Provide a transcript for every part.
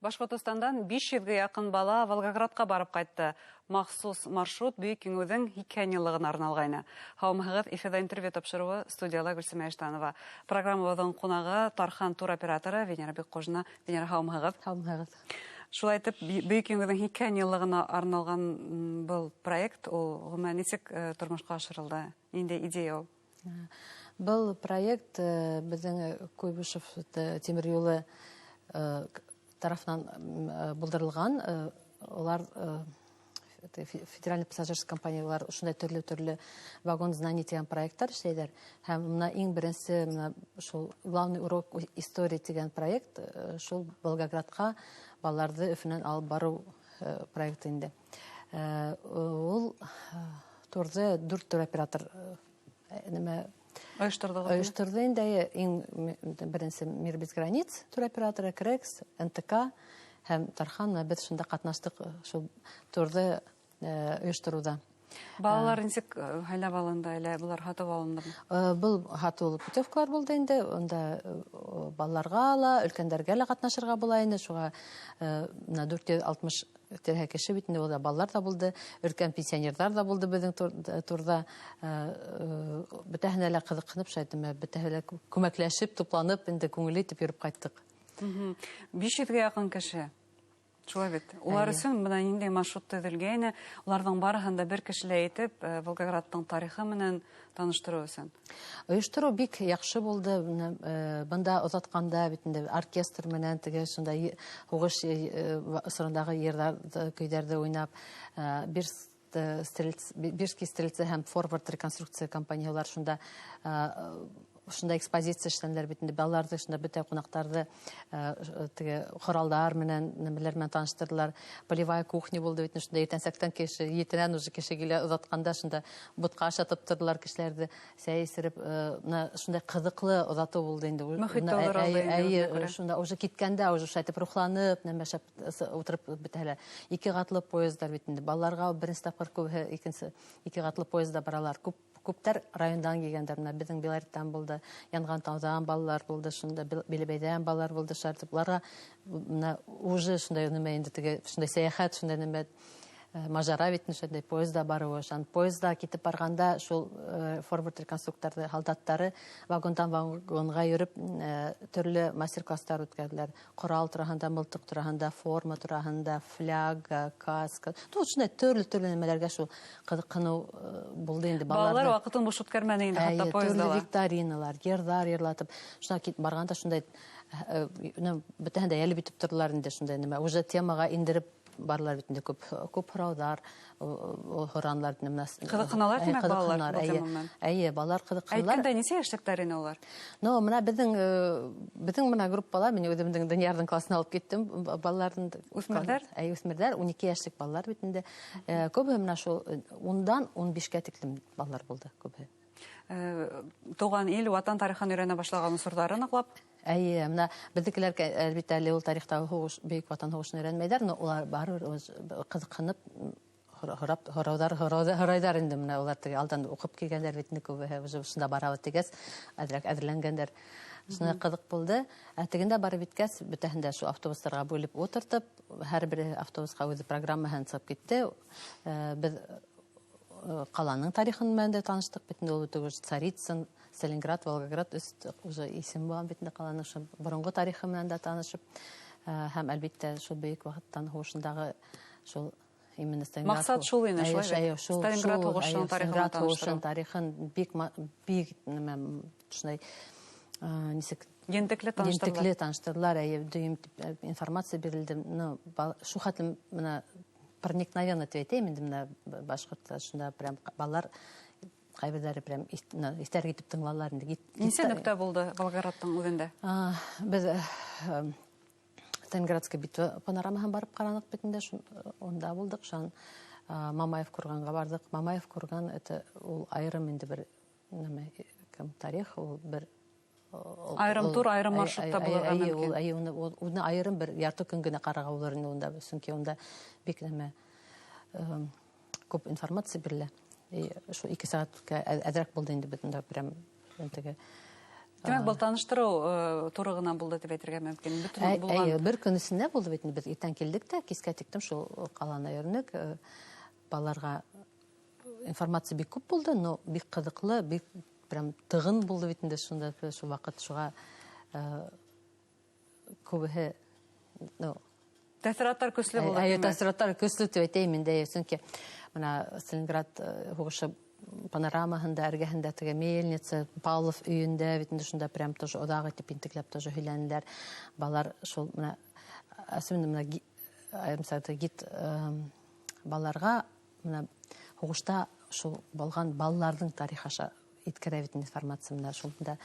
Башҡортостандан 500-гә яҡын бала Волгоградҡа барып ҡайтты. Махсус маршрут Бөйөк Еңеүҙең 80 йыллығына арналғайны. Һаумыһығыҙ, эфирҙа интервью тапшырыуы, студияла Гөлсимә Иштанова. Программабыҙҙың ҡунағы Тархан туроператоры Венера Бикҡожина. Венера, һаумыһығыҙ. Һаумыһығыҙ. Шулай итеп, Бөйөк Еңеүҙең 80 йыллығына арналған был проект ул ғөмүмән нисек тормошҡа ашырылды? Ниндәй идея ул? Был проект беҙҙең Куйбышев тимер юлы тарафынан булдырылған. Улар федеральный пассажирский компаниялар ошондай төрлө-төрлө вагон знаний тигән проекттар эшләйҙәр. Һәм бына иң беренсе бына шул главный урок истории тигән проект шул Волгоградҡа балаларҙы Өфөнән алып барыу проекты инде. Ул турҙы дүрт туроператор нәмә ойошторҙо? Ойошторҙо инде. Иң беренсе «Мир без границ» туроператоры, «Крекс», НТК һәм Тархан. Беҙ шунда ҡатнаштыҡ шул турҙы ойоштороуҙа. Балалар нисек һайлап алынды, әллә былар һатып алындымы? Был һатыулы путевкалар булды инде. Унда балаларға ла, өлкәндәргә лә ҡатнашырға була ине. Шуға бына 460 тирәһе кеше бит инде, ул балалар ҙа булды, өлкән пенсионерҙар ҙа булды беҙҙең турҙа. Бөтәһенә лә ҡыҙыҡһынып, шулай бөтәһе лә күмәкләшеп, тупланып, инде күңелле итеп йөрөп ҡайттыҡ. 500-гә яҡын кеше. Шулай бит. Улар өсөн бына ниндәй маршрут төҙөлгәйне, уларҙың барыһын да бер кешелә итеп Волгоградтың тарихы менән таныштырыу өсөн. Ойоштороу бик яҡшы булды. Бында оҙатҡанда бит инде оркестр менән теге шунда һуғыш осорондағы йырҙарҙы, көйҙәрҙе уйнап, Бирский стрельцы һәм Форвард реконструкция компаниялар шунда ошондай экспозиция эшләнеләр бит инде. Балаларҙы шунда, бөтә ҡунаҡтарҙы теге ҡоралдар менән, нәмәләр менән таныштырҙылар. Полевая кухня булды бит шунда. Иртәнсәктән кеше 7-нән уже кеше килә, оҙатҡанда шунда бутҡа ашатып торҙолар кешеләрҙе, сәй эсереп. Бына шундай ҡыҙыҡлы оҙатыу булды инде. Мөхит тыуҙырылды. Эйе, шунда уже киткәндә уже шулай итеп рухланып, нәмә шәп ултырып бөтәһе лә. Ике ҡатлы поездар бит инде, балаларға беренсе тапҡыр күбеһе икенсе ике ҡатлы поезда баралар. Күп күптәр райондан килгәндәр, бына беҙҙең Белореттан булды, Янғантауҙан балалар булды, шунда Биләбәйҙән балалар булды. Шулай уларға бына уже шундай нәмә инде, теге шундай сәйәхәт, шундай нәмә, мажара бит шундай поезда барыуы. Шунан поезда китеп барғанда шул Форвард реконструкторҙы һалдаттары вагондан вагонға йөрөп төрлө мастер-класстар үткәрҙеләр: ҡорал тураһында, мылтыҡ тураһында, форма тураһында, фляга, каска, ну шундай төрлө төрлө нәмәләргә шул ҡыҙыҡһыныу булды инде. Балалар ваҡытын буш үткәрмәне инде хатта поезда. Төрлө викториналар, йырҙар йырлатып, шунда китеп барғанда шундай бөтәһен дә йәлеп итеп торҙолар инде. Шундай нәмә уже темаға индереп барлар бит инде, күп күп һорауҙар һоранылар. Ҡыҙыҡһыналар, тимәк, балалар. Эйе, эйе, балалар ҡыҙыҡһыналар. Әйткәндәй, нисә йәшлектәр ине улар? Ну, бына беҙҙең бына группала мин үҙемдең Даниярҙың классына алып киттем балаларҙың. Үҫмерҙәр? Эйе, үҫмерҙәр, 12 йәшлек балалар бит инде. Күбеһе бына шул 10-дан 15-кә тиклем балалар булды күбеһе. Тыуған ил, ватан тарихын өйрәнә башлаған осорҙары ныҡлап. Эйе, бына беҙҙекеләр әлбиттә әле ул тарихта һуғыш, Бөйөк Ватан һуғышын өйрәнмәйҙәр, но улар барыбер ҡыҙыҡһынып һорап һорауҙар һорайҙар инде. Бына улар теге алдан уҡып килгәндәр бит инде күбеһе, уже ошонда барабыҙ тигәс, әҙерәк әҙерләнгәндәр. Шундай ҡыҙыҡ булды. Ә тегендә барып еткәс, бөтәһен дә шул автобустарға бүлеп ултыртып, һәр бер автобусҡа үҙе программаһын сығып китте. Беҙ ҡаланың тарихын менән дә таныштыҡ бит инде. Ул Царицын, Сталинград, Волгоград өс уже исем булған бит инде ҡаланың. Шул боронғо тарихы менән дә танышып һәм әлбиттә шул Бөйөк Ватан һуғышындағы шул именно Сталинград. Маҡсат шул ине, шулай бит? Сталинград һуғышының тарихын. Һуғышының тарихын бик бик нәмә, шундай нисек ентекле таныштырҙылар. Ентекле таныштырҙылар, эйе, дөйөм информация бирелде. Ну, шул хәтлем бына проникновенно тип әйтәйем инде, бына башҡортса шунда прям балалар ҡайберҙәре прям иҫтәре китеп тыңлалар инде. Нисә нөктә булды Волгоградтың үҙендә? Беҙ Сталинградская битва панорамаһын барып ҡараныҡ бит инде, унда булдыҡ. Шунан Мамаев курганға барҙыҡ. Мамаев курган это ул айырым инде бер нәмә, тарих, ул бер айырым тур, айырым маршрутта булырға мөмкин. Эйе, уны айырым бер ярты көн генә ҡарарға булыр инде унда, сөнки унда бик нәмә, күп информация бирелә. Шул 2 сәғәткә әҙерәк булды инде, беҙ унда прям теге Тимәк, был таныштырыу туры ғына булды тип әйтергә мөмкин. Бөтөн булған. Эйе, бер көн эсендә булды бит. Беҙ иртән килдек тә, кискә тиктем шул ҡаланы йөрөнөк. Балаларға информация бик күп булды, но бик ҡыҙыҡлы, бик прям тығын булды бит инде шунда, шул ваҡыт шуға күбеһе, ну, тәьҫораттар көслө булды. Әйе, тәьҫораттар көслө тип әйтәйем инде, сөнки бына Сталинград һуғышы панорамаһында, эргәһендә теге мельница, Павлов өйөндә бит инде шунда прям тоже оҙаҡ итеп интекләп тоже һөйләнеләр. Балалар шул бына, особенно бына айырымса гид балаларға бына һуғышта шул булған балаларҙың тарих аша еткерә бит информация, бына шунда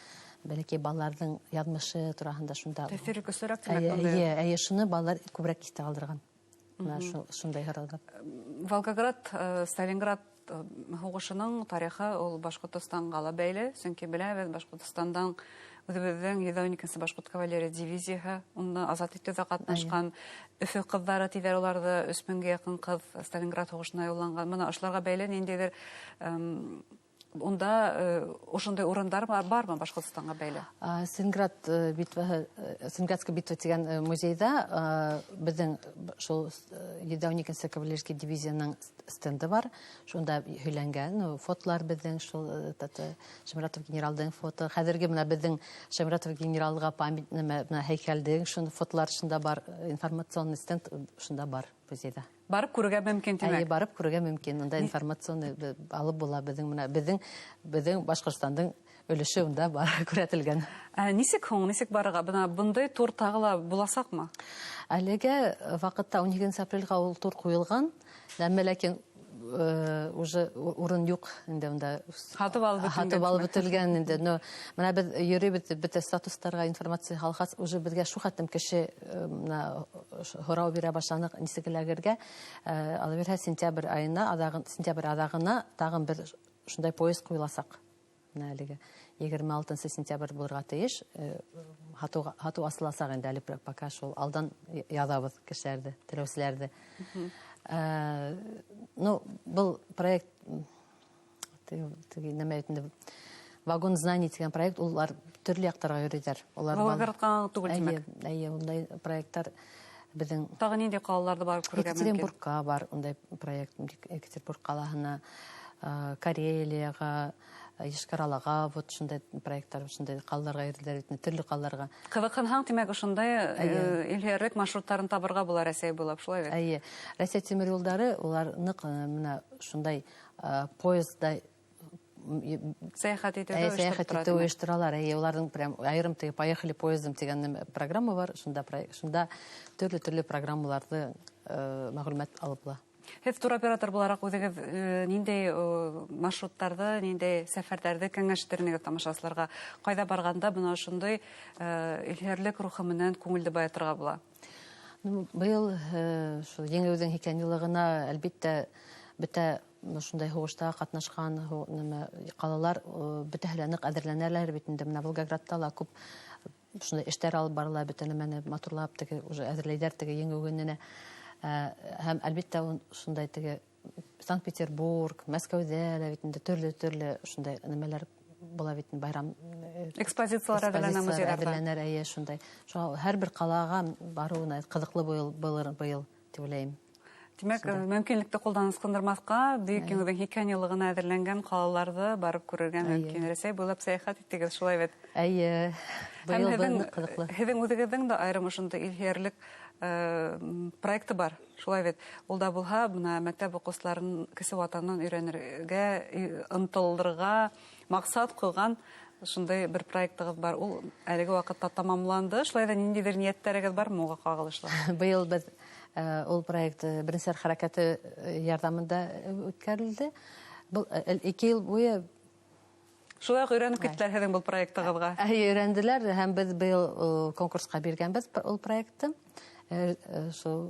бәләкәй балаларҙың яҙмышы тураһында шунда. Тәьҫире көслөрәк тимәк унда. Эйе, эйе, шуны балалар күберәк иҫтә ҡалдырған. Бына шундай һорауҙар. Волгоград, Сталинград һуғышының тарихы ул Башҡортостанға ла бәйле, сөнки беләбеҙ, Башҡортостандан үҙебеҙҙең 112-нсе башҡорт кавалерия дивизияһы уны азат итеүҙә ҡатнашҡан. Өфө ҡыҙҙары тиҙәр уларҙы, 3000-гә яҡын ҡыҙ Сталинград һуғышына юлланған. Бына ошоларға бәйле ниндәйҙер, унда ошондай урындар бармы Башҡортостанға бәйле? Сталинград битваһы, Сталинградская битва тигән музейҙа беҙҙең шул 112-нсе кавалерийский дивизияның стенды бар. Шунда һөйләнгән фотолар беҙҙең шул Шайморатов генералдың фото. Хәҙерге бына беҙҙең Шайморатов генералға память нәмә, бына һәйкәлдең шунда фотолар шунда бар, информационный стенд шунда бар музейҙа. Барып күрергә мөмкин, тимәк. Әйе, барып күрергә мөмкин. Унда информационный алып була беҙҙең менә, беҙҙең Башҡортостандың өлөшө унда бар, күрһәтелгән. Нисек һуң, нисек барырға? Бына бындай тур тағы ла буласаҡмы? Әлегә ваҡытта 12 апрелгә ул тур ҡуйылған, әммә ләкин уже урын юҡ инде унда. Һатып алып бөтөлгән. Һатып алып бөтөлгән инде. Но бына беҙ йөрөйбөҙ бөтә статустарға информация һалғас, уже беҙгә шул хәтлем кеше бына һорау бирә башланыҡ, нисек эләгергә. Ала бирһә сентябрь айына, аҙағын, сентябрь аҙағына тағын бер шундай поезд ҡуйыласаҡ. Бына әлеге 26 сентябрь булырға тейеш. Һатыу асыласаҡ инде әле пока шул алдан яҙабыҙ кешеләрҙе, теләүселәрҙе. Был проект, теге нәмә бит инде, Вагон знаний тигән проект, улар төрлө яҡтарға йөрөйҙәр. Улар Волгоградҡа түгел, Эйе, тимәк. эйе, ундай проекттар беҙҙең Тағы ниндәй ҡалаларҙы барып күрергә мөмкин? Екатеринбургка бар ундай проект, Екатеринбург ҡалаһына, Карелияға, Йошкар-Олаға, вот шундай проекттар, шундай ҡалаларға йөрөйҙәр, төрлө ҡалаларға. Ҡыҙыҡһынһаң, тимәк, ошондай, илһөйәрлек маршруттарын табырға була Рәсәй буйлап, шулай бит? Эйе. Рәсәй тимер юлдары, улар ныҡ, бына шундай поездда Сәйәхәт итеүҙе Эйе, ойоштороп сәйәхәт тора, итеү тимәк. ойошторалар. Эйе, уларҙың прям айырым теге Поехали поездом тигән нәмә программа бар, шунда төрлө-төрлө программаларҙы мәғлүмәт алып була. Һеҙ туроператор булараҡ үҙегеҙ ниндәй маршруттарҙы, ниндәй сәфәрҙәрҙе кәңәш итер инегеҙ тамашасыларға? Ҡайҙа барғанда бына ошондай илһөйәрлек рухы менән күңелде байытырға була? Быйыл шул Еңеүҙең һикһән йыллығына, әлбиттә, бөтә шундай һуғышта ҡатнашҡан нәмә, ҡалалар бөтәһе лә ныҡ әҙерләнәләр бит инде. Бына Волгоградта ла күп шундай эштәр алып барыла, бөтә нәмәне матурлап теге уже әҙерләйҙәр теге Еңеү көнөнә. Һәм әлбиттә шундай теге Санкт-Петербург, Мәскәүҙә лә бит инде төрлө-төрлө шундай нәмәләр була бит инде, байрам Экспозициялар әҙерләнә экспозициялар музейҙарҙа. әҙерләнә, эйе, шундай. Шуға һәр бер ҡалаға барыуына ҡыҙыҡлы булыр быйыл тип уйлайым. Тимәк, Шундай. мөмкинлекте ҡулдан ысҡындырмаҫҡа, Бөйөк Эйе. Еңеүҙең һикһән йыллығына әҙерләнгән ҡалаларҙы барып күрергә Эйе. мөмкин. Рәсәй буйлап сәйәхәт иттегеҙ, шулай бит? Эйе. Һәм Быйыл ныҡ ҡыҙыҡлы. һеҙҙең үҙегеҙҙең дә айырым ошондай илһөйәрлек проекты бар, шулай бит? Ул да булһа, бына мәктәп уҡыусыларын кесе ватанын өйрәнергә, ынтылдырырға маҡсат ҡуйған шундай бер проектығыҙ бар. Ул әлеге ваҡытта тамамланды. Шулай ҙа ниндәйҙер ниәттәрегеҙ бармы уға ҡағылышлы? Быйыл беҙ ул проект Беренселәр хәрәкәте ярҙамында үткәрелде. Был 2 йыл буйы Шулай уҡ өйрәнеп киттеләр һеҙҙең был проектығыҙға? Әйе, өйрәнделәр һәм беҙ быйыл конкурсҡа биргәнбеҙ ул проектты. Шул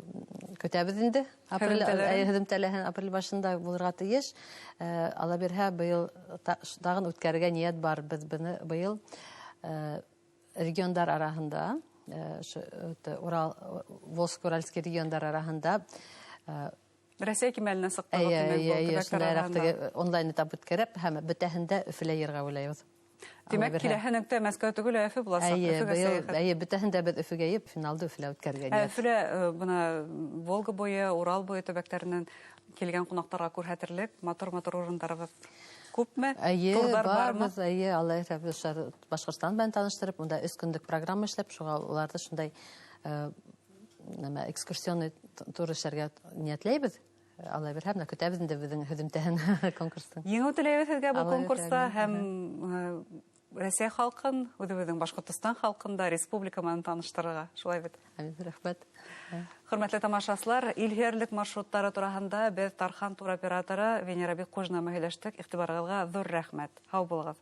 көтәбеҙ инде. Апрель, Һөҙөмтәләрен? һөҙөмтәләрен апрель башында булырға тейеш. Ала бирһә, быйыл тағын үткәрергә ниәт бар. Беҙ быны быйыл региондар араһында Урал, Волжско-Уральский региондар араһында Рәсәй кимәленә сыҡтығыҙ, Эйе, тимәк, эйе, был эйе, төбәктәр шундай араһында. теге онлайн этап үткәреп, һәм бөтәһендә Өфөлә йырға уйлайбыҙ. Тимәк, киләһе нөктә Мәскәү түгел, ә Өфө буласаҡ. Эйе, быйыл, эйе, бөтәһен дә беҙ Өфөгә йыйып, финалды Өфөлә үткәрергә ниәт. Өфөлә бына Волга буйы, Урал буйы төбәктәренән килгән ҡунаҡтарға күрһәтерлек матур-матур урындарыбыҙ күпме? Эйе, барбыҙ, эйе, Алла Башҡортостан менән таныштырып, унда 3 көнлөк программа эшләп, шуға уларҙы шундай нәмә экскурсионный тур эшләргә ниәтләйбеҙ. Алла бирһә, менә көтәбеҙ инде беҙҙең һөҙөмтәһен конкурстың. Еңеү теләйбеҙ һеҙгә был конкурста һәм Рәсәй халҡын, үҙебеҙҙең Башҡортостан халҡын да республика менән таныштырырға. Шулай бит. Амин, рәхмәт. Хөрмәтле тамашасылар, илһөйәрлек маршруттары тураһында беҙ Тархан туроператоры Венера Бикҡужина менән һөйләштек. Иғтибарығыҙға ҙур рәхмәт. Һау булығыҙ.